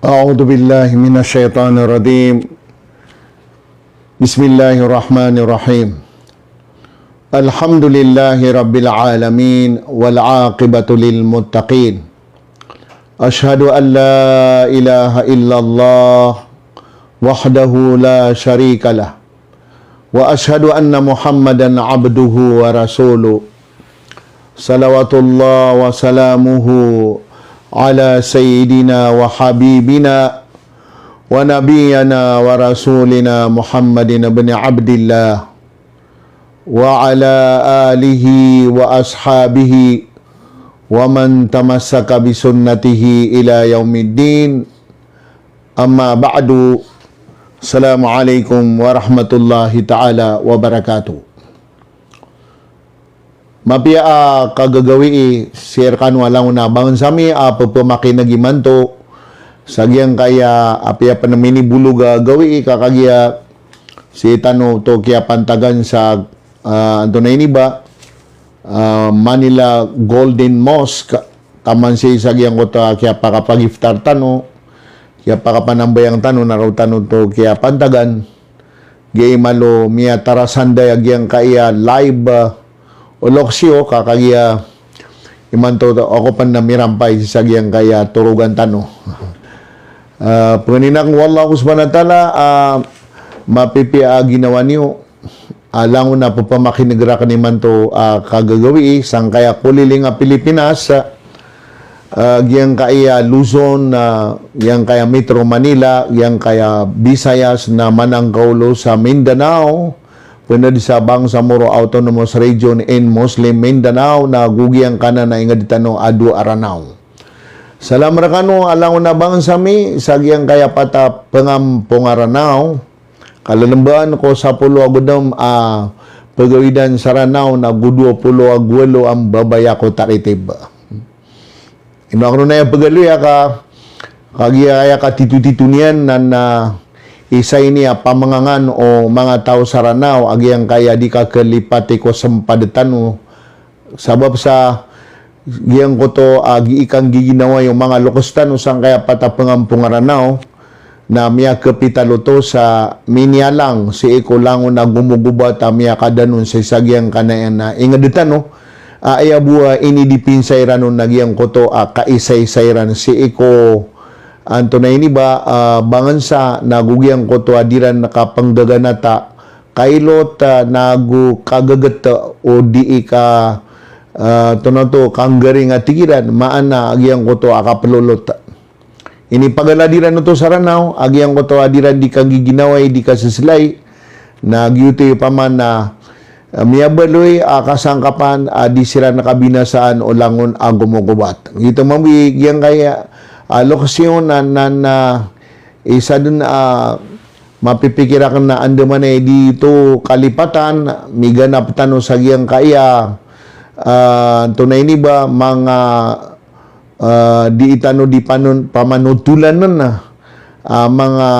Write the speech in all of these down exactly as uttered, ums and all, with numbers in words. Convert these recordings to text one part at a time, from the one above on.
أعوذ بالله من الشيطان الرجيم. بسم الله الرحمن الرحيم. الحمد لله رب العالمين والعاقبة للمتقين. أشهد أن لا إله إلا الله وحده لا شريك له. وأشهد أن محمدا عبده ورسوله. صلوات الله وسلامه على سيدنا وحبيبنا ونبينا ورسولنا محمد بن عبد الله وعلى آله وأصحابه ومن تمسك بسنته إلى يوم الدين. أما بعد. السلام عليكم ورحمة الله تعالى وبركاته. Mapiya a kagagawii sii rkano a langon a bangnsa mi a pphamakineg imanto sa giyangkaya apiya pn minibolog a gawii ka kagiya sii tano oto kiyapantagan sa, ah, antonaa ini ba, ah, Manila Golden Mosque, taman sii sa giyangkoto a kiyapakapagiftar tano, kiyapakapanambayang tano na roo tano oto kiyapantagan. Giya i malo miyatarasanday a giyangkaya live, ah, o loks iyo ka kagiya imanto ako pn na mirampay sa giyangkaya torogan tano. Ah, pangnin akn o Allah subhanahu wa ta'ala, ah, mapipiya a ginawa niyo, ah, langon a pphamakineg rakn imanto a kagagawii sangkaya koliling a Pilipinas, ah, giyangkaya Luzon, ah, giyangkaya Metro Manila, giyangkaya Visayas na manangkaolo sa Mindanao, pned sa Bangsamoro Autonomous Region and Muslim Mindanao, na go giyangkanan a ingd tano a dowa a Ranao. Salam rkano a langon a bangnsa mi sa giyangkaya pat a pngampong a Ranao, kalmbaan ko sapolo ago dm a pgawidan sa Ranao na go dowa polo ago walo a mbabaya ko taritib. Ino akn ron aya pgaloya ka, kagiya aya katitotito niyan na, na isa ini a pamangangan o manga taw sa Ranao a giyangkaya di kakalipati ko smpad tano, sabap sa giyangkoto a gii kanggiginawai o manga loks tano sangkaya pat a pngampong a Ranao, na miyakapitalo oto sa miniyalang sii ko langon a gomogobat a miyakadanon sii sa giyangkanaya a ingd tano, a aya bo a inidipinsa iran on na giyangkoto a kaisaisa iran sii ko antonaa ini ba, ah, bangnsa na go giyangkoto a di ran kapnggaganata, kailot, ah, na go kaggt o di i ka, ah, antonaa oto, kanggaring a tig iran, maana a giyangkoto a kaplolot. Inipagalad iran oto sa Ranao a giyangkoto a di ran di kanggiginawai, di kaseselai, na giyoto i opama na, ah, miyabaloy a kasangkapan a di siran kabinasaan o langon a gomogobat. Giyoto mambo i giyangkaya, ah, loks iyo na, na, na isa dn a mapipikir akn na andamanaya i di oto kalipatan, miganap tano sa giyangkaya, ah, antonaa ini ba, manga, ah, di tano di panon-, pamanotolan on, ah, manga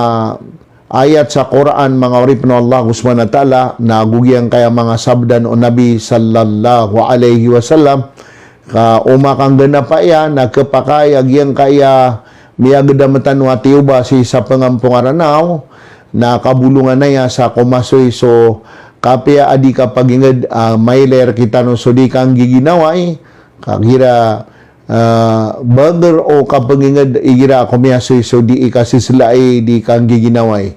ayat sa Qur'an, manga oripn o Allah subhanahu wa ta'ala, na go giyangkaya manga sabdan o Nabi sallallahu alaihi wasallam, ka o makangganapa iyan na khapakay a giyangkaya miyagdam tano a tiyoba sii sa pngampong a Ranao, na kabolongan aya sa komasoy so kapiya a di kapagingd, ah, mailay rktano so di kanggiginawai, kagira, ah, bagr o kapagingd igira a komiyasoy so di i kaseselai, di kanggiginawai.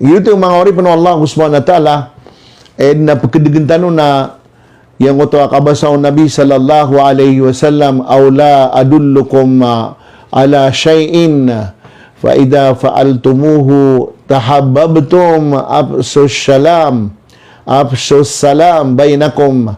Giyoto manga oripn o Allah subhanahu wa ta'ala, aya dn a pkdgn tano na giyangkoto a kabasa o Nabi sallallahu alaihi wasallam, "Aw la adullukum ala shay'in fa idza fa'altumuhu tahabbabtum, afshus salam, afshus salam bainakum."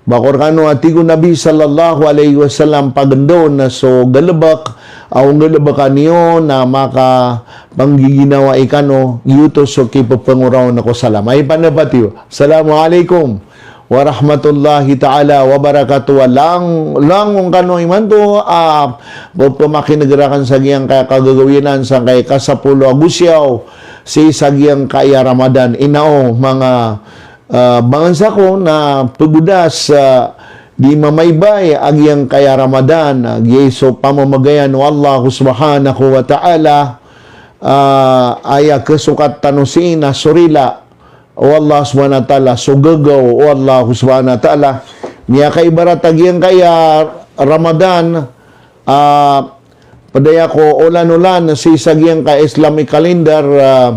Ba ko rkano a tig o Nabi sallallahu alaihi wasallam, pagndao na so galbk a o nggalbkan iyo na makapanggiginawai kano, giyoto so kippangoraon ko salam. Ay panapat iyo. Assalamu alaikum warahmatullahi ta'ala wabarakatuh. Lang, langon kano imanto a pphamakineg rakn sa giyangkaya kagagawii anan sangkai kasapolo ago siyaw sii sa giyangkaya Ramadan. Ino manga, ah, bangnsa ko na pgodas, ah, di mamaybay a giyangkaya Ramadan, a giya so pamamagayan o Allah subhanahu wa ta'ala, ah, aya kesokat tano sii na so rila o Allah subhanahu wa ta'ala, so gagaw o Allah subhanahu wa ta'ala. Miyakaibarat a giyangkaya Ramadan, ah, pd aya ko olan-olan sii sa giyangkaya Islamic calendar, ah,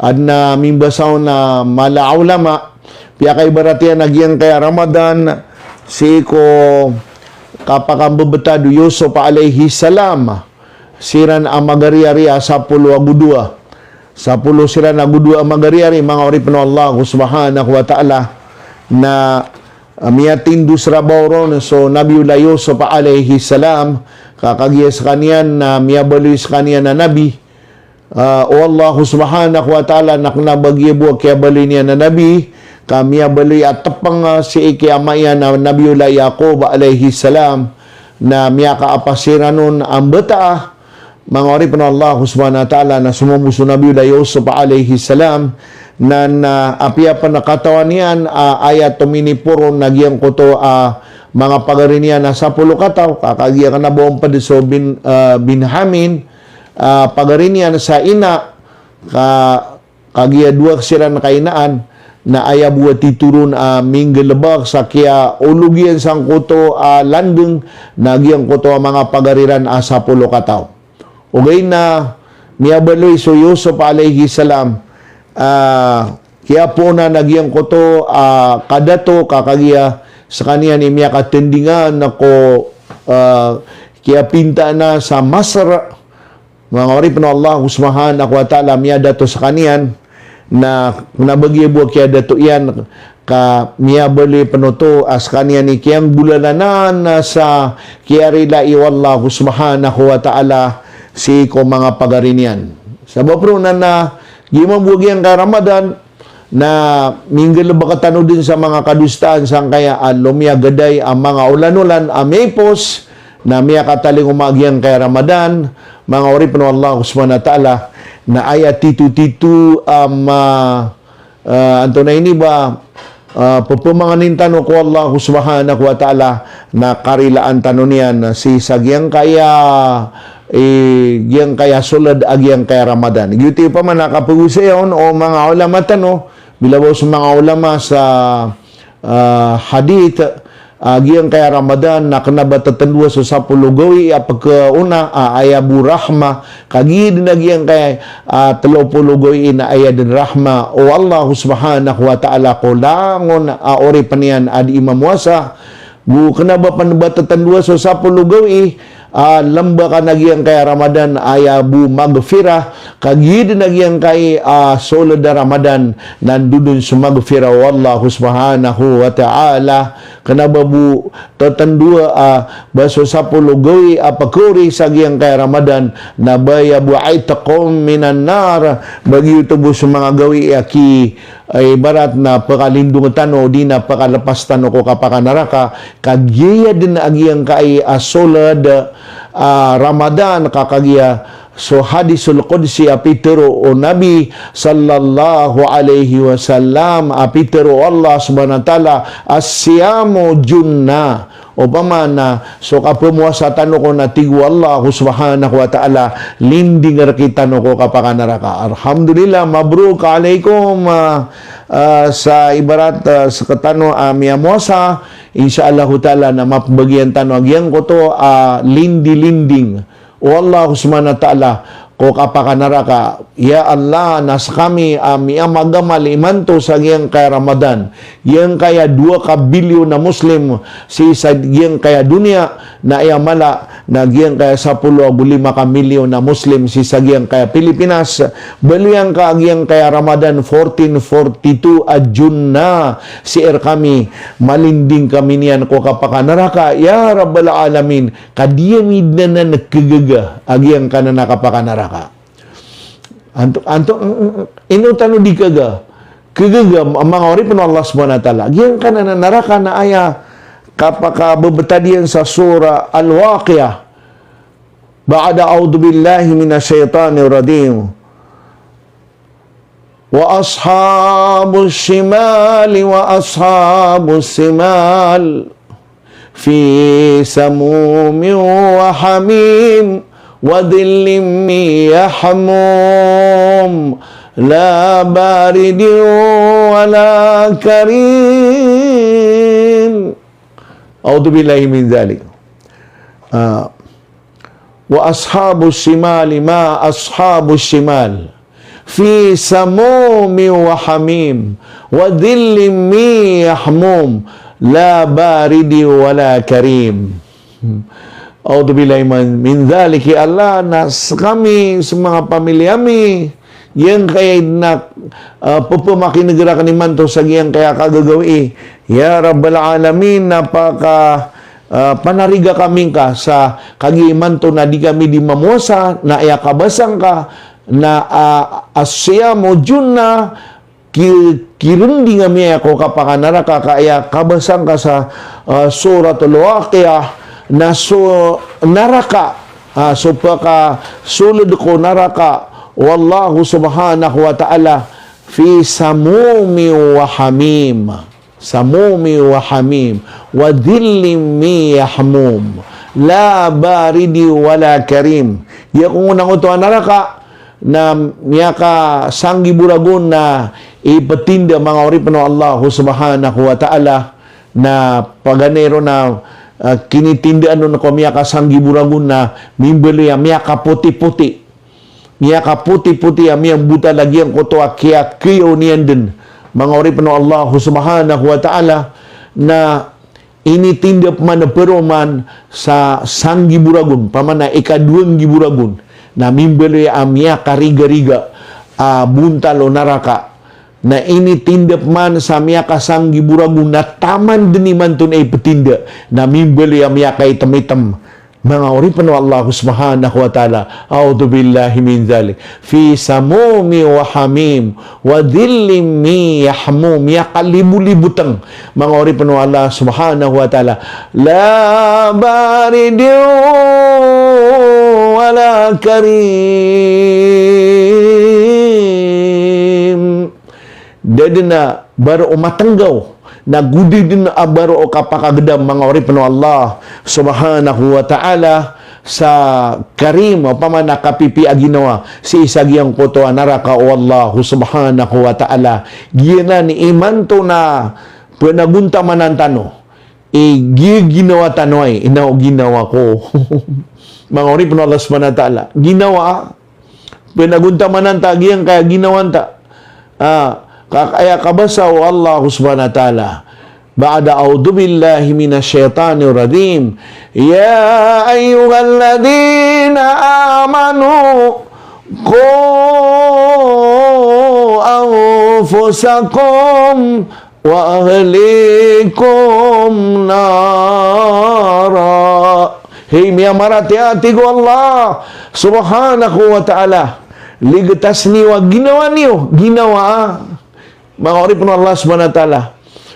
adn a mimbasa on a mala a ulama, piyakaibarat iyan a giyangkaya Ramadan sii ko kapakambebetad o Yusuf alayhis salam, siran a magariyari a sapolo ago dowa. Sapolo siran ago dowa a magariyari, manga oripn o Allah subhanahu wa ta'ala, na, ah, miyatindos rabaw ron so Nabiyullah Yusuf alayhis salam, ka kagiya skaniyan na miyabaloy skaniyan a nabi, ah, o Allah subhanahu wa ta'ala, na kna ba giya bo a kiyabaloy niyan a nabi, ka miyabaloy a tpng, ah, sii ki ama iyan a Nabiyullah Yaqub alayhis salam, na miyakaapa siran on a mbata, manga oripn o Allah subhanahu wa ta'ala, na somombo so Nabiyullah Yusuf alayhis salam, na, na apiya pn a katawan iyan, ah, aya tominiporo na giyangkoto a manga pagari niyan a sapolo kataw, ka kagiya kna ba on pd so Bin-, ah, Binyamin, ah, pagari niyan sa ina, ka kagiya dowa siran kainaan, na aya bo a titho ron a minggalbk sa kiyaolog iyan sangkoto a landng, na giyangkoto a manga pagari ran a sapolo kataw. Ogaid na miyabaloy so Yusuf alayhis salam, ah, kiyapoonan a giyangkoto a kadato, ka kagiya skaniyan i miyakatndingan ko, ah, kiyapinta na sa Masr, manga oripn o Allah subhanahu wa ta'ala, miyadato skaniyan, na kna ba giya bo a kiyadato iyan, ka miyabaloy pn oto a skaniyan i kiyanggolalanan sa kiyarilai o Allah subhanahu wa ta'ala sii ko manga pagari niyan. Sabap roo na, na giya mambo a giyangkaya Ramadan, na minggalbk tano dn sa manga kadosaan sangkaya a lomiyagadai a manga olan-olan a miyaipos, na miyakatalingoma a giyangkaya Ramadan, manga oripn o Allah subhanahu wa ta'ala, na aya titho-titho a ma-, ah, antonaa ini ba, ah, pphamangnin tano ko Allah subhanahu wa ta'ala, na karilaan tano niyan sii sa giyangkaya, eh, giyangkaya soled a giyangkaya Ramadan. Giyoto i opama na kapagosaya on o manga ulama tano, Bila ba so manga ulama sa, ah, hadith, ah, giyangkaya Ramadan na kena ba tetendua so sapolo gawii a pekaona, ah, aya bo rahma, kagiya den a giyangkaya, ah, telo polo gawii na aya den rahma o Allah subhanahu wa ta'ala ko langon a oripen iyan a dii mamowasa, go kena ba pen ba tetendua so sapolo gawii, ah, lembakan a giyangkaya Ramadan, aya bo maghfirah, kagiya den a giyangkai, ah, soled a Ramadan, na ndodon so maghfirah o Allah subhanahu wa ta'ala, kena ba bo tetendua, ah, ba so sapolo gawii a pekaori sa giyangkaya Ramadan, na baya bo itqun minan nar, ba giyoto bo so manga gawii a ki, ah, ibarat na pekalindong tano, di na pekalepas tano ko kapakanaraka, kagiya den a giyangkai a soled, ah, Ramadan, ka kagiya so hadisul qudsi a pitero o Nabi sallallahu alaihi wasallam, a pitero o Allah subhanahu wa ta'ala, "As-siyamu junnah." Opama na so kapemowasa tano ko na tig o Allah subhanahu wa ta'ala, linding rektano ko kapakanaraka. Alhamdulillah, mabruk alaikum, ah, ah, sa ibarat, ah, sekatano a miyamowasa, insha Allahu ta'ala na mapebagian tano a giyangkoto a lindi-linding o Allah subhanahu wa ta'ala ko kapakanaraka. Ya Allah, na sekami a miyamagamal imanto sa giyangkaya Ramadan, giyangkaya dowa ka bilyon a Muslim sii sa giyangkaya doniya, na aya mala na giyangkaya sapolo ago lima ka milyon a Muslim sii sa giyangkaya Pilipinas, baloy angka a giyangkaya Ramadan fourteen forty-two a junnah, sii rekami, malinding kami niyan ko kapakanaraka, ya Rabbal Alamin. Ka di ami den anan kegaga a giyangkanan a kapakanaraka. Anto, anto, ino tano di kegaga? Kegaga, manga oripen o Allah subhanahu wa ta'ala, giyangkanan a naraka na aya kapakabebetad iyan sa Surah Al-Waqiah. Ba'da a'udhu billahi minash shaytanir rajim. Wa ashabus shimali, wa ashabus shimal. في سموم وحميم وظل من يحموم لا بارد ولا كريم. أعوذ بالله من ذلك. Ah, وأصحاب الشمال ما أصحاب الشمال في سموم وحميم وظل من يحموم لا بارد ولا كريم. A'udhu billahi min, min dhalik, ya Allah, na skami so manga pamilya mi, giyangkaya dn a, ah, ppamakin'g rakn imanto sa giyangkaya kagagawii. Ya Rabbal Alamin, na paka, ah, panariga kami ngka sa kagiya imanto na di kami di mamowasa, na aya kabasa ngka na, ah, as-siyamu junnah, ki-, kirnding ami aya ko kapakanaraka, ka aya kabasa ngka sa, ah, Suratul Waqiah, na so naraka, ah, so pakasold ko naraka o Allah subhanahu wa ta'ala, fi samumi wa hamim. Samumi wa hamim. Wa dhillim min yahmum. La baridi wa la karim. Giya ko ngona oto a naraka, na miyakasanggibo ragon na iptinda, manga oripn o Allah subhanahu wa ta'ala, na paganay ron na, ah, kinitindaan on ko miyakasanggibo ragon na mimbaloy a miyakapoti-poti. Miyakapoti-poti a miyambota lagid angkoto a kiyakiyaw niyan dn, manga oripn o Allah subhanahu wa ta'ala, na initinda pman paroman sa sanggibo ragon, pamana ikadowa nggibo ragon, na mimbaloy a miyakariga-riga a bontal o naraka. Na initinda pman sa miyakasanggibo ragon na taman dn imanto na iptinda, na mimbaloy a miyakaitm-itm. Manga oripn o Allah subhanahu wa ta'ala, a'udhu billahi min dhalik. Fi samumi wa hamim, wa dhillim min yahmum. Miyakalibo-libotng, manga oripn o Allah subhanahu wa ta'ala. La baridin wa la karim. Da dn a baro o matnggaw, na go di dn a baro o kapakagdam, manga oripn o Allah subhanahu wa ta'ala, sa karim, opama na kapipiya a ginawa sii sa giyangkoto a naraka o Allah subhanahu wa ta'ala. Giyanan i imanto na pnagontamanan tano i giya ginawa tano ai, ino ginawa ko. Manga oripn o Allah subhanahu wa ta'ala. Ginawa a pnagontamanan ta giyangkaya ginawa ta. Ah, ka-, aya kabasa o Allah subhanahu wa ta'ala. Ba'da a'udhu billahi minash shaitanir rajim. Ya ayyuhalladhina amanu qu anfusakum wa ahlikum nara. Hay miyamaratiyaya, tig o Allah subhanahu wa ta'ala, ligtas niyo a ginawa niyo, ginawa a, manga oripn o Allah subhanahu wa ta'ala.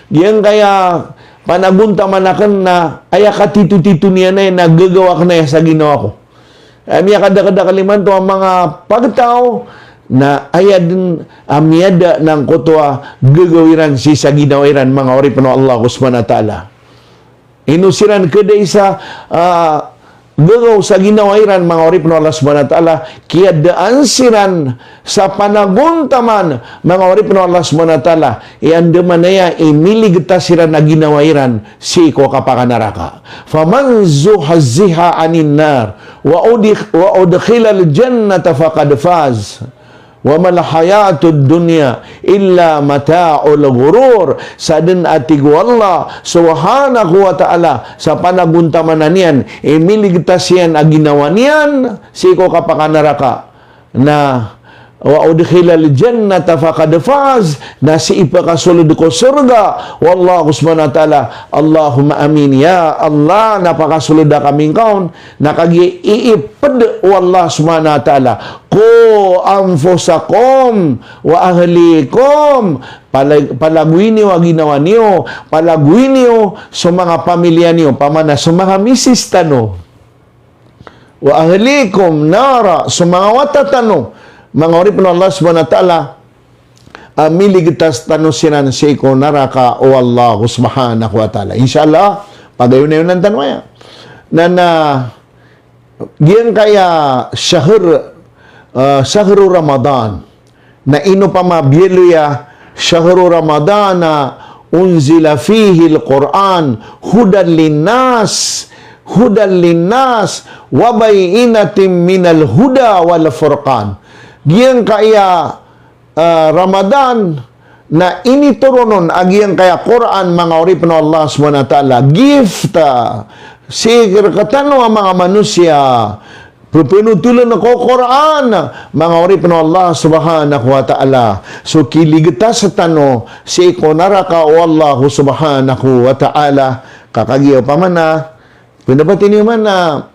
Giyangkaya panagontaman akn na aya katitotito niyan ai na gagaw akn aya sa ginawa ko. Aya miyakadakdakl imanto a manga pagtaw na aya dn a miyada na angkoto a gagaw iran sii sa ginawa iran, manga oripn o Allah subhanahu wa ta'ala. Ino siran kdai sa, ah, gagaw sa ginawa iran, manga oripn o Allah subhanahu wa ta'ala, kiyadaan siran sa panagontaman, manga oripn o Allah subhanahu wa ta'ala, i andamanaya i miligtas iran a ginawa iran sii ko kapakanaraka. Faman zuhziha anin nar wa udkh-, wa udkhilal jannata faqad faz. Wa mal hayatud dunya illa mata'ul ghurur. Sa dn a, tig o Allah subhanahu wa ta'ala, sa panagontaman iyan i miligtas iyan a ginawa niyan sii ko kapakanaraka. Na wa udkhilal jannata faqad faz, na sii pakasold ko sorga o Allah subhanahu wa ta'ala. Allahumma amin. Ya Allah, na pakasolda kami ngka on, na kagiya iipd o Allah subhanahu wa ta'ala, qu anfusakum wa ahlikum, pala-, palagoy niyo a ginawa niyo, palagoy niyo so manga pamilya niyo, pamana so manga misis tano. Wa ahlikum nara, so manga wata tano, manga oripn o Allah subhanahu wa ta'ala, a miligtas tano siran sii ko naraka o Allah subhanahu wa ta'ala. Insha Allah, pagayonayonan tano aya. Na, na, giyangkaya shahr, ah, shahru Ramadan. Na ino pama biyaloy a shahru Ramadana unzila fihil Qur'an hudan linnas, hudan linnas, wa bayyinatin minal huda wal furqan. Giyangkaya ah, Ramadan, na initoron on a giyangkaya Qur'an, manga oripn o Allah subhanahu wa ta'ala, gift, ah, sii rktano a manga manosiya, pphanothol on ko Qur'an, manga oripn o Allah subhanahu wa ta'ala. So kiligtas tano sii ko naraka o Allah subhanahu wa ta'ala. Ka kagiya opama na, pndapat ini mana,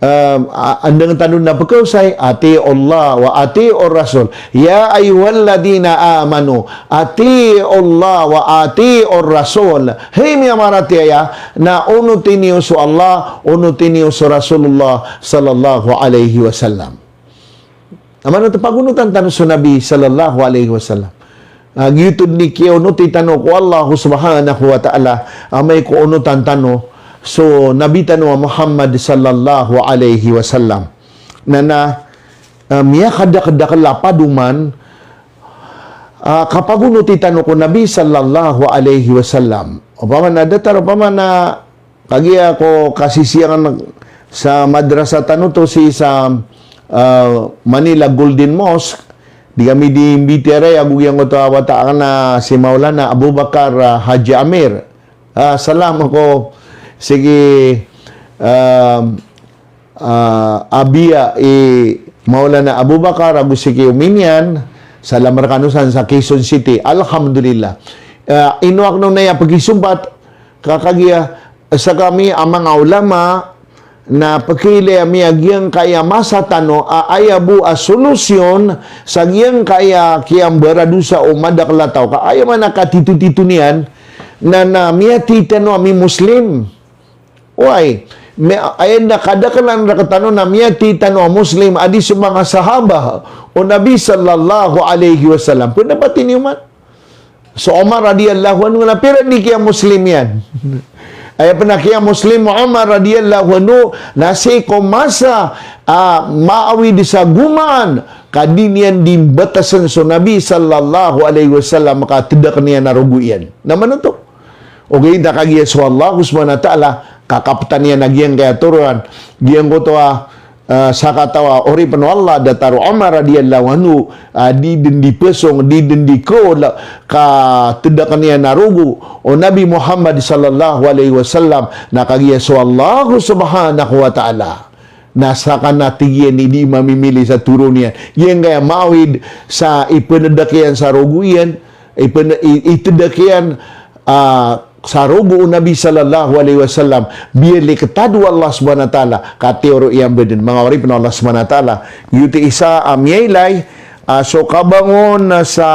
ah, a-, andang tano na pkaosay, ati'u Allah wa ati'ur Rasul. Ya ayyuhalladhina amanu, ati'u Allah wa ati'ur Rasul. Hay miyamaratiyaya, na onoti niyo so Allah, onoti niyo so Rasulullah sallallahu alaihi wasallam. Amay na pagonotan tano so Nabi sallallahu alaihi wasallam. Ah, giyoto dn i kiyaonoti tano ko Allah subhanahu wa ta'ala, amay ko onotan tano so Nabi tano a Muhammad sallallahu alaihi wasallam. Na, na, ah, miyakadakdakl a padoman, ah, kapagonoti tano ko Nabi sallallahu alaihi wasallam. Opama na datar, opama na kagiya ko kasisiyangan sa madrasa tano to sii sa, ah, Manila Golden Mosque, di kami di imbitiyarai ago giyangkoto a wata akn a si Maulana Abu Bakar, ah, Haji Amir. Ah, salam ako sii ki, ah, ah, abiya i Maulana Abu Bakar ago sii ki omi niyan, salam rkano san sa Quezon City. Alhamdulillah. Ah, ino akn on aya pkisompat, ka kagiya, sa kami a manga ulama, na pkhailay ami a giyangkaya masa tano a aya bo a solusyon sa giyangkaya kiyambaradosa o madakl a taw. Ka aya mana katitotito niyan, na, na miyathay tano a mi-Muslim. Oway, mi-, aya na kadaklan rktano na miyathay tano a Muslim a di so manga sahaba o Nabi sallallahu alaihi wasallam. Pndapat ini oman. So Umar radiyallahu anhu na pira dn i kiya-Muslim iyan. Aya pn a kiya-Muslim o Umar radiyallahu anhu na sii ko masa a maawid sa gomaan ka di niyan di mbatasan so Nabi sallallahu alaihi wasallam ka tdakn iyan a rogo iyan. Na manoto. Ogaid na kagiya so Allah subhanahu wa ta'ala, kakaptan iyan a giyangkaya toroan, giyangkoto a ah, sakataw a oripn o Allah, datar o Umar radiyallahu anhu, ah, di dn di psong, di dn di kol, ka tdakn iyan a rogo o Nabi Muhammad sallallahu alaihi wasallam, na kagiya so Allah subhanahu wa ta'ala. Na sakn a tig iyan i di mamimili sa toroan iyan. Giyangkaya maawid sa ipndk iyan sa rogo iyan, ipn-, i-, itdk iyan, ah, sa rogo o Nabi sallallahu alaihi wasallam, biyaliktad o Allah subhanahu wa ta'ala, ka tiyoro iyan bdn, manga oripn o Allah subhanahu wa ta'ala. Giyoto i isa a miyailay, ah, so kabangon sa,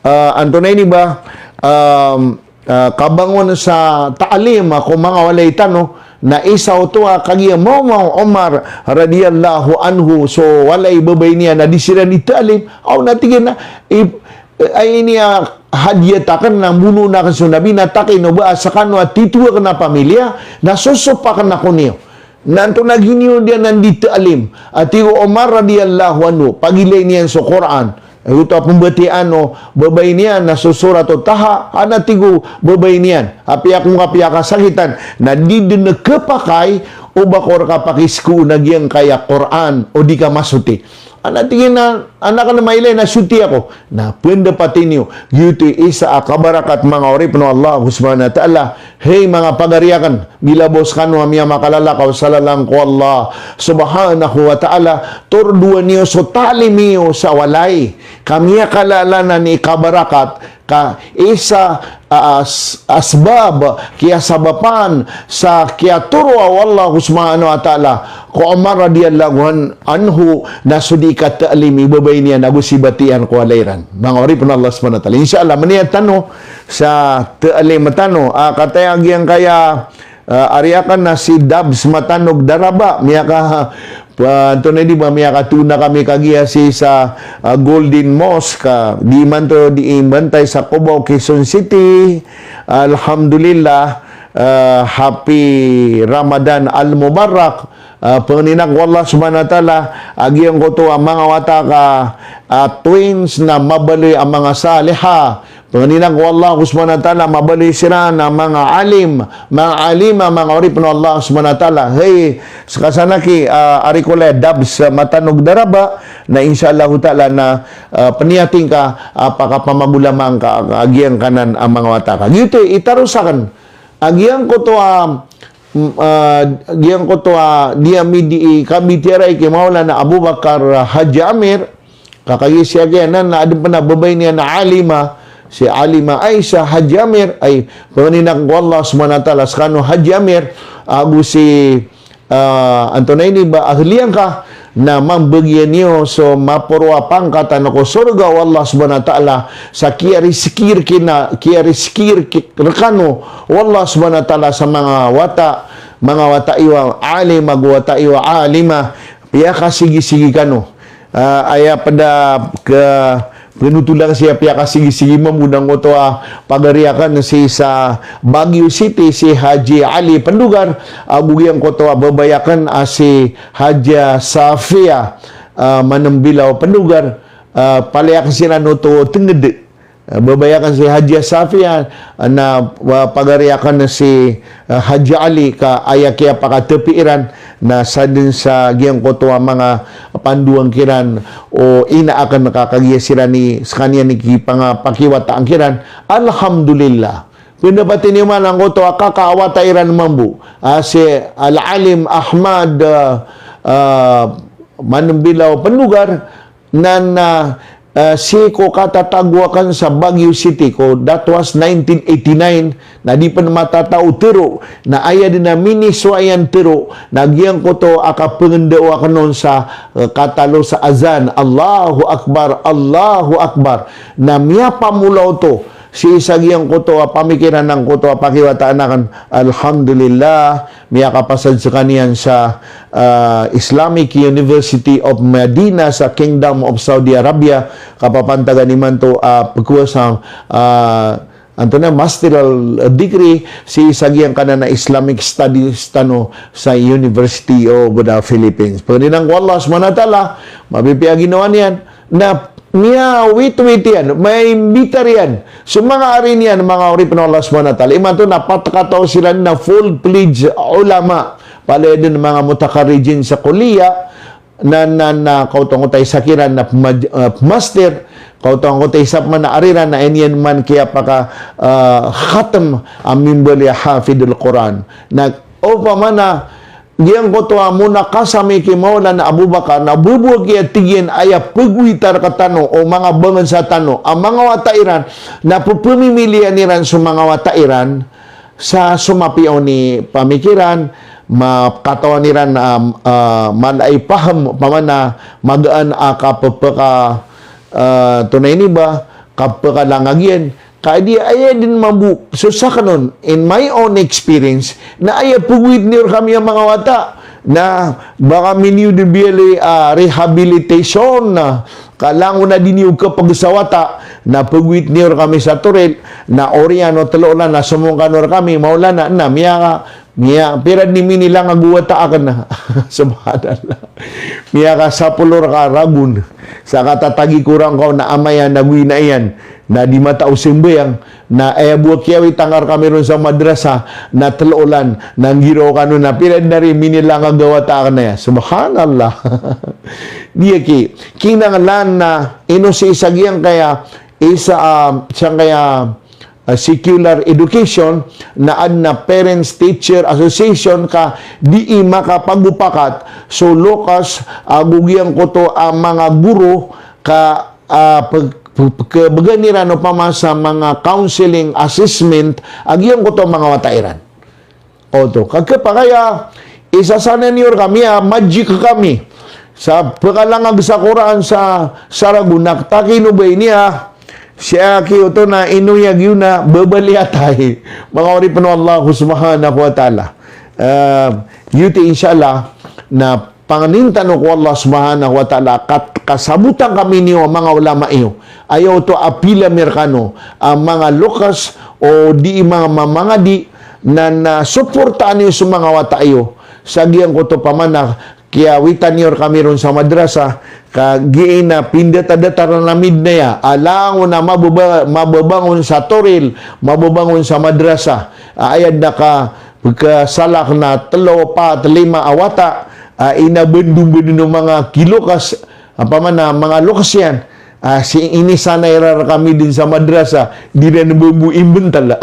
ah, antonaa ini ba, um, ah, kabangon sa ta'lim, ah, ko manga walay tano, na isa oto a kagiya mawmaw o Umar radiyallahu anhu, so walay babay niyan na di siran di ta'lim, aw na tig iyan a, i-, Ay, ini a hadiyat akn na mbonoon akn so Nabi, na takino ba a skano a tito akn a pamilya, na sosop akn ako niyo. Na antonaa giniyo diyan a di ta'lim. A tig o Umar radiyallahu anhu, pagilayn iyan so Qur'an. Ay, oto a pmbatiyaan o babay niyan na so Surat o Taha, ana tig o babay niyan. Apiya ko nga piyakasakitan, na di dn khapakay o ba ko rka pakiskoon a giyangkaya Qur'an, o di ka masoti. Ana tig iyan a, ana akn mailay na soti ako. Na pndapat ini o, giyoto i isa a kabarakat manga oripn o Allah subhanahu wa ta'ala. Hay manga pagari akn, bila bo skano a miyamakalalakaw sa lalan ko Allah subhanahu wa ta'ala, tordoan iyo so ta'lim iyo sa walay. Ka miyakalalanan i kabarakat, ka isa a, as-, asbab, kiyasabapan sa kiyatoro o Allah subhanahu wa ta'ala ko Umar radiyallahu an-, anhu na so di kata'lim i babay niyan ago si batiyan ko walay ran. Manga oripn o Allah subhanahu wa ta'ala. Insha Allah, maniyat tano sa ta'lim tano. Ah, kataya giyangkaya, ah, ari akn na si Dabs Matanog Daraba, miyaka-, pa-, antonaa ini ba, miyakatoon kami kagiya sii sa, ah, Golden Mosque, ah, di imanto di imbantay sa Cubao, Quezon City. Alhamdulillah. Ah, happy Ramadan al-Mubarak. Ah, pangnin ako o Allah Subhanahu wa Ta'ala a giyangkoto a manga wata ka, ah, twins na mabaloy a manga saliha. Pangnin ako o Allah Subhanahu wa Ta'ala a mabaloy siran a manga alim, manga alima, manga oripn o Allah Subhanahu wa Ta'ala. Hay, ska san aki, ah, ari ko laya dabs, ah, matanog daraba, na insha Allahu Ta'ala na, ah, pniyati ngka, ah, pakapamagolamaan ka, ah, giyangkanan a manga wata ka. Giyoto i taros akn. A giyangkoto a, mm, ah, giyangkoto a di ami di i kabitiyarai ki Maulana Abu Bakar Haji Amir, ka kagiya si Haji Amir na adn pn a babay niyan a alima, si Alima Aisha Haji Amir, ay, pangnin ako o Allah Subhanahu wa Ta'ala skano Haji Amir, ago si, ah, antonaa ini ba, ahli angka, na mambagian iyo so maporo a pangkatan ko sorga o Allah Subhanahu wa Ta'ala, sa kiyarizki rkina, kiyarizki rk-, rkano o Allah Subhanahu wa Ta'ala sa manga wata, manga wata iyo a alim ago wata iyo a alima, piyakasigisigi kano. Ah, aya pd a ka pnotolan sii a piyakasigisigi mambo na angkoto a pagari akn sii sa Baguio City, si Haji Ali Pendugar, ago giyangkoto a babay akn a si Haja Safia, ah, Manembilaw Pendugar, ah, palaya akn siran oto tngd. Ah, babay akn si Haja Safia, na, ah, pagari akn si, ah, Haji Ali, ka aya kiyapakatapi iran, na sadn sa giyangkoto a manga pandoan kiran o ina akn ka kagiya siran i skaniyan i kipangapakiwataan kiran. Alhamdulillah. Pndapati niyo man angkoto a kaka a wata iran mambo, ah, si Al-Alim Ahmad, ah, ah, Manembilaw Pendugar, na, na, ah, sii ko katatago akn sa Baguio City ko, that was nineteen eighty-nine, na di pn matataw tero, na aya dn a minisowa iyan tero, na giyangkoto a kapangndao akn on sa, ah, katalo sa azan, Allahu Akbar, Allahu Akbar. Na miyapamola oto sii sa giyangkoto a pamikiran angkoto a pakiwataan akn, alhamdulillah, miyakapasad skaniyan sa, ah, Islamic University of Medina sa Kingdom of Saudi Arabia, kapapantagan imanto a pkowasa, ah, antonaa, masteral degree sii sa giyangkanan a Islamic Studies tano sa University of the Philippines. Pangnin ako o Allah Subhanahu wa Ta'ala, mapipiya ginawa niyan, na miyawitwit iyan, maimbitar iyan so manga ari niyan, manga oripn o Allah Subhanahu wa Ta'ala. Imanto na pat kataw siran na full-fledged ulama. Palaya dn manga mutakarrijin sa kulliya, na, na, na kaoto angkoto a isa kiran na pmaj-, ah, master, kaoto angkoto a isa pman a ari ran na aya niyan man kiyapaka, ah, khatm a mimbaloy a hafidhul Quran. Na opama na giyangkoto a munakasa ami ki Maulana Abu Bakar, na bo bo a kiya tig iyan a aya pagowita rktano o manga bangsa tano a manga wata iran, na pphamimilian iran so manga wata iran sa so mapiya on i pamikiran, ma-, katawan iran, ah, ah, mala i paham, opama na magaan a kappka, ah, antonaa ini ba, kapkalangag iyan, ka di aya dn mambo so sakn on, in my own experience, na aya pagowit niyo rkami a manga wata, na ba kami niyo dn biyaloy, ah, rehabilitation, na ka langon a di niyo kapag sa wata, na pagowit niyo rkami sa toril, na oriyan o tlo olan na somong kano rkami, Maulana, na miya, miya, pira dn i minilangag o wata akn na. Subhanallah. Miyakasapolo rka ragon sa katatagi ko rangkaw na ama iyan ago ina iyan, na di matao sambayang, na aya bo a kiyawita ngka rkami ron sa madrasa, na tlo olan, na nggiraw kano na pira dn ari minilangag a wata akn aya. Subhanallah. Di aki, kinanglan na ino sii sa giyangkaya, isa, ah, sangkaya, ah, secular education, na adn a Parents Teacher Association ka di i makapagopakat so lokas ago giyangkoto a manga guro ka, ah, pag-, pag-, pagkabgan iran opama sa manga counseling assessment a giyangkoto a manga wata iran. Oto, ka khapakay a isasanay niyo rkami a magic kami sa pkalangag sa Qur'an sa, sa ragon na takino ba ini a, sii aki oto na ino iya giyo na babaliyatay. Manga oripn o Allah Subhanahu wa Ta'ala. Ah, giyoto i insha Allah na pangnin tano ko Allah Subhanahu wa Ta'ala, kat-, kasabotan kami niyo a manga ulama iyo. Aya oto a pila mi rkano a manga lokas o di i manga mamangadi, na, na suportaan iyo so manga wata iyo. Sa giyangkoto pamana, kiyawitan iyo rkami ron sa madrasa, kagiya na pindatadatar ami dn aya, a langon a mababa-, mababangon sa toril, mababangon sa madrasa. A, aya dn a ka, pkasalak na tlo, pat, lima a wata, a, inabndobnd o manga kilokas, a, pamana manga lokas iyan, a, sii inisanay iran rkami dn sa madrasa, di ran bo bo imbntala.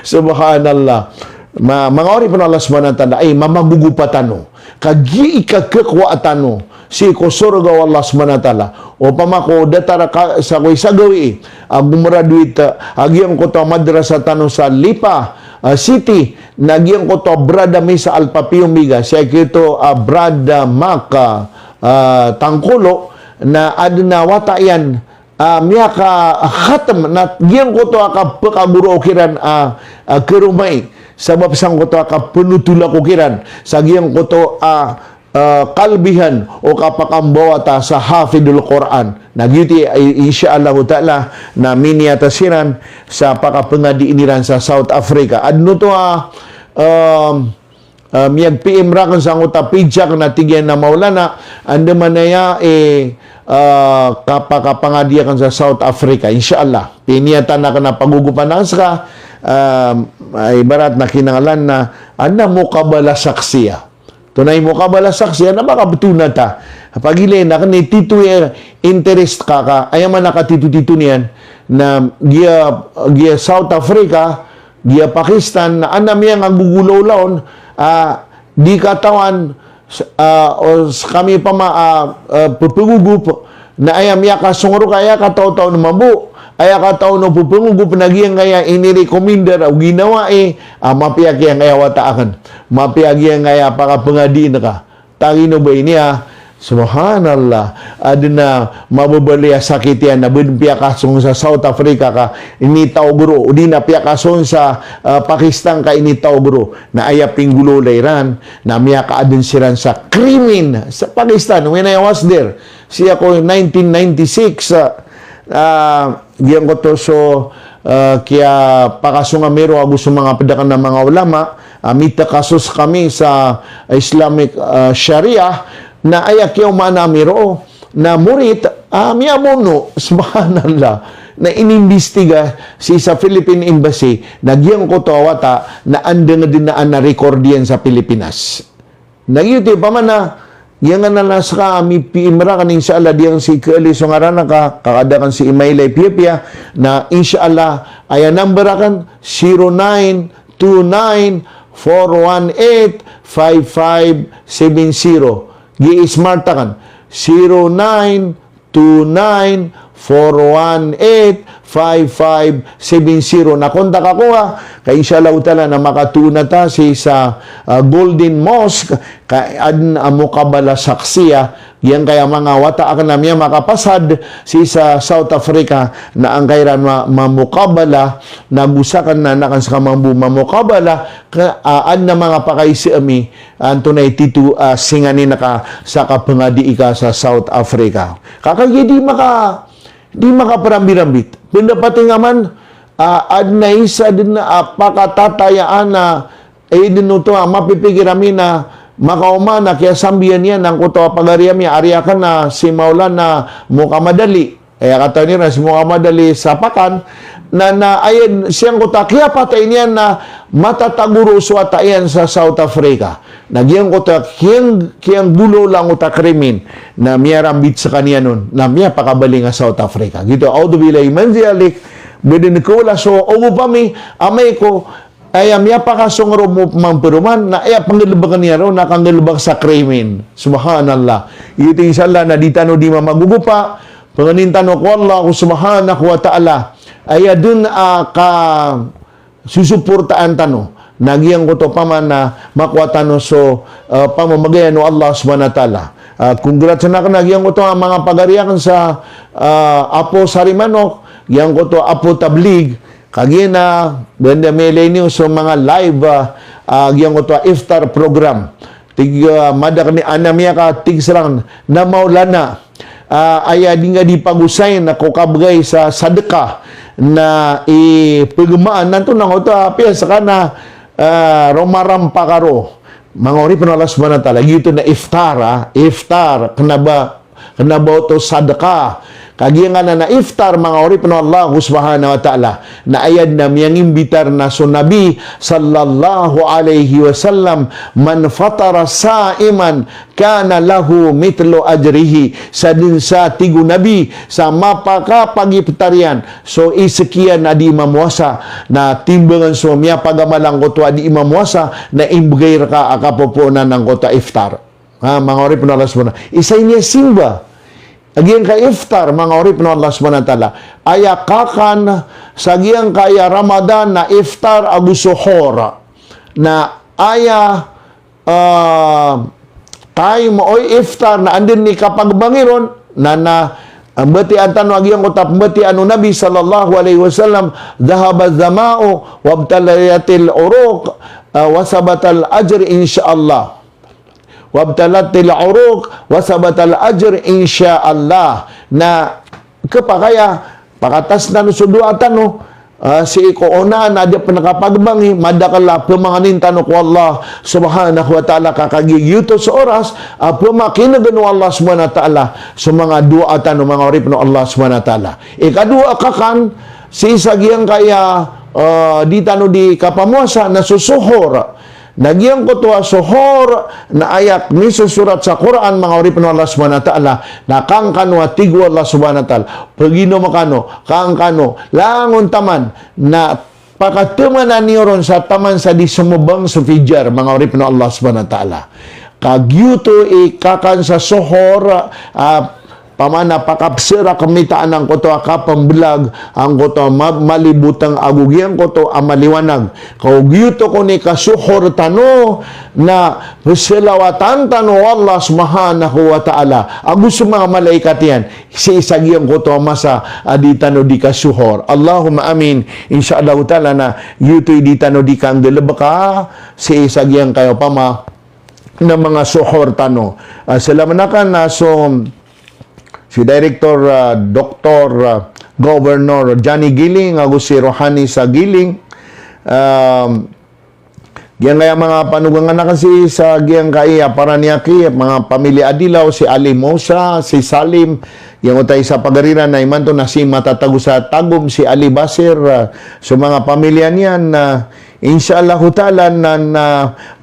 Subhanallah. Ma-, manga oripn o Allah Subhanahu wa Ta'ala, ay, mamagogopa tano. Kagiya i kakhakowa tano sii ko sorga o Allah Subhanahu wa Ta'ala. Opama ko datar ka, sa ko isa gawii, a, gomraduit, a, giyangkoto a madrasa tano sa Lipa, a, City, na giyangkoto a brad ami sa Alpha Pi Omega, sii ko, a, brad, a, Mark, a, Tangkolo, na adn a wata iyan, a, miyakakhatm, na giyangkoto a kapkagoroo kiran, a, a, karomai, sabap sangkoto a kapnotol ako kiran sa giyangkoto a, a, kalbihan o kapakambawata sa hafidul Qur'an. Na giyoto i, i, insha Allahu Ta'ala, na miniyata siran sa pakapngadii iran sa South Africa. Adn oto a, um, a, miyag-P M rakn sangkoto a page akn na tig iyan a Maulana, andamanaya i, a, kapakapangadi akn sa South Africa, insha Allah. Piniyatan akn a pagogopan akn ska, a, ibarat na kinanglan na, adn a muqabala shakhsiyah. Tonaa i muqabala shakhsiyah na makaptonata. Pagilay na kna tito i interest ka ka, aya man a katitotito niyan, na giya, giya South Africa, giya Pakistan, na adn a miyangagogolawla on, a, di katawan, s-, a, o skami pama, a, a, ppagogop, na aya miyakasong roo ka aya kataw-taw na mambo, aya kataw na ppangogop na giyangkaya inirekomendar o ginawai, a, mapiya giyangkaya wata akn. Mapiya giyangkaya pakapngadii ngka. Tagino ba ini a, subhanallah. Adn a mababaloy a sakit iyan na ba dn piyakasong sa South Africa ka initawag roo, o di na piyakasong sa, a, Pakistan ka initawag roo. Na aya pinggolawla iran, na miyakaadn siran sa krimin sa Pakistan, when I was there. Sii ako nineteen ninety-six, a, a, giyangkoto so, a, kiyapakasong ami roo ago so manga pd akn a manga ulama, a, mitakaso skami sa Islamic, a, Sharia, na aya kiyaoma ami roo, na morit, a, miyamono, subhanallah. Na inimbestiga sii sa Philippine Embassy, na giyangkoto a wata, na andang dn a na-record iyan sa Pilipinas. Na giyoto i pamana, giyangkanan a ska a mi-P M rakn, insha Allah, diyang si Kali so ngaran ka, kakadakn si Imailay Piyapiya, na insha Allah, aya number akn, zero nine two nine four one eight five five seven zero. Giya i-smart akn, zero nine two nine four one eight five five seven zero. Na kontak ako, a, ka insha Allahu ta'ala na makatoon ta sii sa, a, Golden Mosque, ka adn a muqabala shakhsiyah, giyangkaya manga wata akn a miyamakapasad sii sa South Africa, na angkaya iran ma-, mamukabala, na go sakn na adn akn ska mambo mamukabala, ka, a, adn a manga pakaiza ami, antonaa i tito a singanin ka sa kapngadii ka sa South Africa. Ka kagiya di maka-, di makaprambirambit. Pn da pati ngaman, a, adn a isa dn a pakatatayaan a, aya dn oto a mapipikir ami na makaoma na kiyasambian iyan angkoto a pagari ami, ari akn a si Maulana Muhammad Ali. Aya katawan iran si Muhammad Ali sa Pakan, na, na aya siyangkoto a kiyapatay niyan na matatago roo so wata iyan sa South Africa. Na giyangkoto a kiyang-, kiyanggolawla angkoto a krimin, na miyarambit skaniyan on, na miyapakabaling a South Africa. Giyoto, a'udhu billahi min zalik, ba dn kawla so ogop ami, amay ko, aya miyapakasong roo mambo peroman, na aya pnggalbkn iyan roo, na kanggalbk sa krimin. Subhanallah. Giyoto insha Allah na di tano di mamagogopa, pangnin tano ko Allah ko subhanahu wa ta'ala. Aya dn a kasusuportaan tano. Na giyangkoto pamana makowa tano so, a, pamamagayan o Allah subhanahu wa ta'ala. A, congrats akn a giyangkoto a manga pagari akn sa, a, Apo Sarimanok, giyangkoto Apo Tablig, kagiya na, ba dn da miyailay niyo so manga live, a, a, giyangkoto a iftar program. Tig, a, madak ni ana miyakatig skaniyan na Maulana, a, aya di nga di pagosayn ko kabgay sa sadka na ipgmaan antonaa oto a piya skaniyan, ah, roma rampa karo. Manga oripen o Allah Subhanahu wa Ta'ala. Giyoto na iftar, ah, iftar, kena ba, kena ba oto sadaka. Kagiya ngka na iftar, manga oripen o Allah Subhanahu wa Ta'ala. Na aya den a miyangimbita ron na so Nabi sallallahu alaihi wasallam, "Man fatara sa'iman kana lahu mithlu ajrihi." Sa den sa, tig o Nabi, sa mapakapagiftar iyan so isa kiyan a di mamowasa, na timbangan so miyapagamal angkoto a di mamowasa, na imbegay reka a kapopoonan angkoto a iftar. Ha, manga oripen o Allah Subhanahu. Isa ini a simba. Lagid angkai a iftar, manga oripen o Allah Subhanahu wa Ta'ala. Aya kakan sa giyangkai a Ramadan na iftar ago suhur. Na aya, ah, time o iftar na anda den i kapagbangi ron, na, na, ah, mbatiya tano a giyangkoto a pembatiya o Nabi sallallahu alaihi wasallam, "Dhahaba dhama'u wabtalatil uruq, ah, wasabatal ajr insyaallah." Wabtalatil uruq wasabatal ajr insyaallah. Na kepakay a pakatas tano so doa tano, ah, sii ko onaan a da pen kapagbangi, madakel a pemanganin tano ko Allah Subhanahu wa Ta'ala ka kagiya giyoto so oras a pemakinegen o Allah Subhanahu wa Ta'ala so manga doa tano, manga oripen o Allah Subhanahu wa Ta'ala. Ikadowa a kakan sii sa giyangkai a, ah, di tano di kapamowasa na so suhur. Na giyangkoto a suhur na aya misosorat sa Qur'an, manga oripen o Allah Subhanahu wa Ta'ala, na kangkano a tig o Allah Subhanahu wa Ta'ala, peginom kano, kangkano, langon taman, na pakatemanan iyo ron sa taman sa di somobang so fajar, manga oripen o Allah Subhanahu wa Ta'ala. Ka giyoto i kakan sa suhur, ah, Pamana pakapsera kemitaan angkoto a kapembelag, angkoto a ma-, maliboteng ago giyangkoto a maliwanag. Ka o giyoto kon i kasuhor tano na peselawatan tano o Allah Subhanahu wa Ta'ala ago so manga malaikat iyan sii sa giyangkoto a masa a di tano di kasuhor. Allahumma amin. Insha Allahu Ta'ala na giyoto i di tano di kanggalebeka sii sa giyangkai opama na manga suhor tano. Ah, salamen aken, ah, so, si Director, ah, Doktor, ah, Governor Johnny Giling, ago si Rohani sa Giling. Um, giyangkaya manga panogangan aken sii sa giyangkai a Paranaque, manga pamilya Adilaw, si Ali Musa, si Salim, giyangkoto a isa pagariran na imanto na si matatago sa Tagum, si Ali Basir, ah, so manga pamilya niyan, ah, Insha Allahu Ta'ala na, na,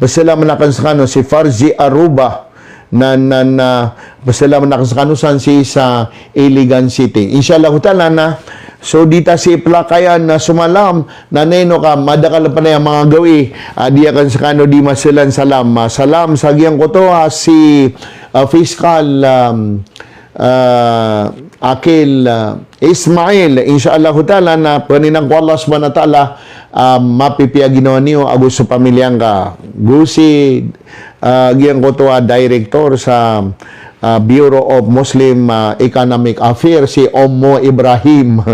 pasalamen aken sekano si Farzi Aruba, na, na, na, pasalamen aken sekano san sii sa Iligan City. Insha Allahu Ta'ala na, so di ta sii pelakayan na somalam, na nino ka, madakel pen aya manga gawii, ah, di aken sekano di maselan salam. Ah, salam sa giyangkoto, ah, si, ah, Fiscal, um, ah, Akil, ah, Ismail, insha Allahu Ta'ala na peninang ko Allah Subhanahu wa Ta'ala, ah, mapipiya ginawa niyo ago so pamilya ngka. Go si, ah, giyangkoto a director sa, ah, Bureau of Muslim, ah, Economic Affairs, si Ommo Ibrahim.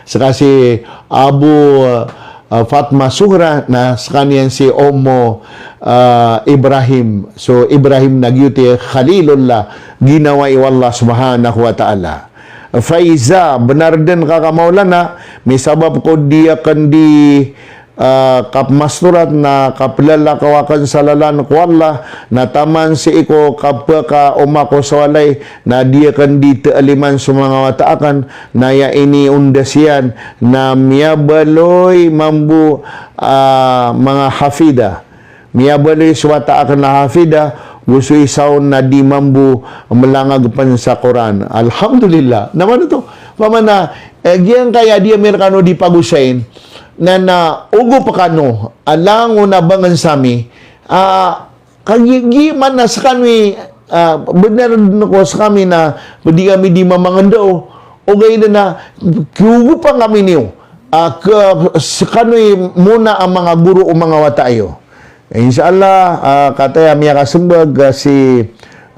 Seka si Abu, ah, ah, Fatma Suhra, na sekaniyan si Ommo, ah, Ibrahim. So, Ibrahim na giyoto i Khalilullah, ginawai o Allah Subhanahu wa Ta'ala. Faiza, benar den kaka Maulana, misabap ko di aken di, ah, kapemastorat na kapelalakaw aken sa lalan ko Allah, na taman sii ko kapekaoma ko sa walay, na di aken di taaliman so manga wata aken, na aya iniindas iyan na miyabaloy mambo, ah, manga hafida. Miyabaloy so wata aken a hafida, go so isa on na di mambo melangag pen sa Qur'an. Alhamdulillah. Na mano oto? Pamana, eh, giyangkaya di ami rekano di pagosayin, na, na ogo pekano, a langon a bangen sami, ah, Kagiya, giya man a sekano i, ah, benar den ko sekami na pedi kami di mamangendao, ogaid na kiyogopan kami niyo, ah, ke sekano i mona a manga goro o manga wata iyo. Insha Allah, ah, kataya miyakasembag, ah, si,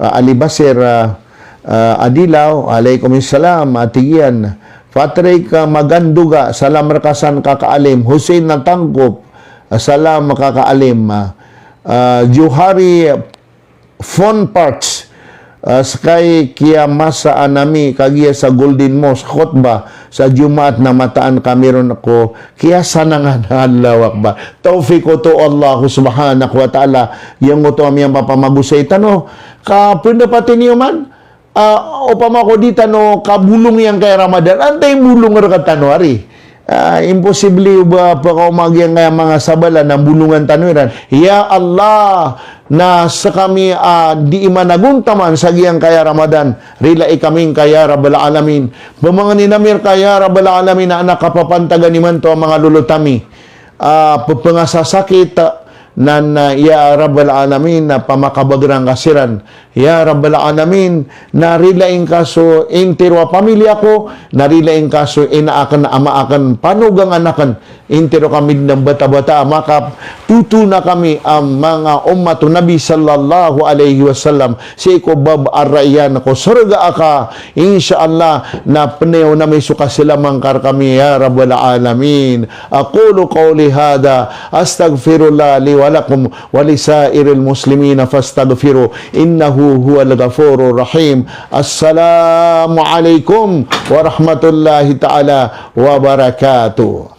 ah, Ali Basir, ah, ah, Adilaw, alaikum salam, ah, tig iyan, Patrick, ah, Maganduga, salam reka san Kaka Alim, Hussein Natangkop, ah, salam Kaka Alim, ah, ah, Johari, Phone parts. Ah, ska i kiyamasaan ami kagiya sa Golden Mosque khutbah sa Jumaat na mataan kami ron ko kiyasanangan. Allahu Akbar. Tawfiq oto o Allah subhanahu wa ta'ala. Giyangkoto a miyapapamagosay tano. Ka pendapat niyo man, ah, opama ko di tano kabolong giyangkaya Ramadan, antaa i bolong rektano ari? Ah, imposible o ba pakaoma giyangkaya manga sabala na bolongan tano iran. Ya Allah, na skami a di iman a gontaman sa giyangkaya Ramadan, rilai kami ngka ya Rabbal Alamin. Pemangnin ami rka ya Rabbal Alamin a adn a kapapantagan imanto a manga lolot ami a pepengasasakit, na, na, ya Rabbal Alamin, na pamakabagrang ka siran. Ya Rabbal Alamin, na rilai ngka so intiro a pamilya ko, na rilai ngka so ina aken, ama aken, panogangan aken, intiro kami den a bata-bata a makap, tutu na kami a manga ummat o Nabi sallallahu alaihi wasallam, sii ko bab a Rayyan ko sorga aka, insha Allah, na peneon ami so kasilaman ka rekami, ya Rabbal Alamin. Aqulu qawli hadha, astaghfirullah li wa lakum wa li sa'iril muslimina fastaghfiruh, innahu huwal ghafurur rahim. Assalamu alaikum warahmatullahi ta'ala wabarakatuh.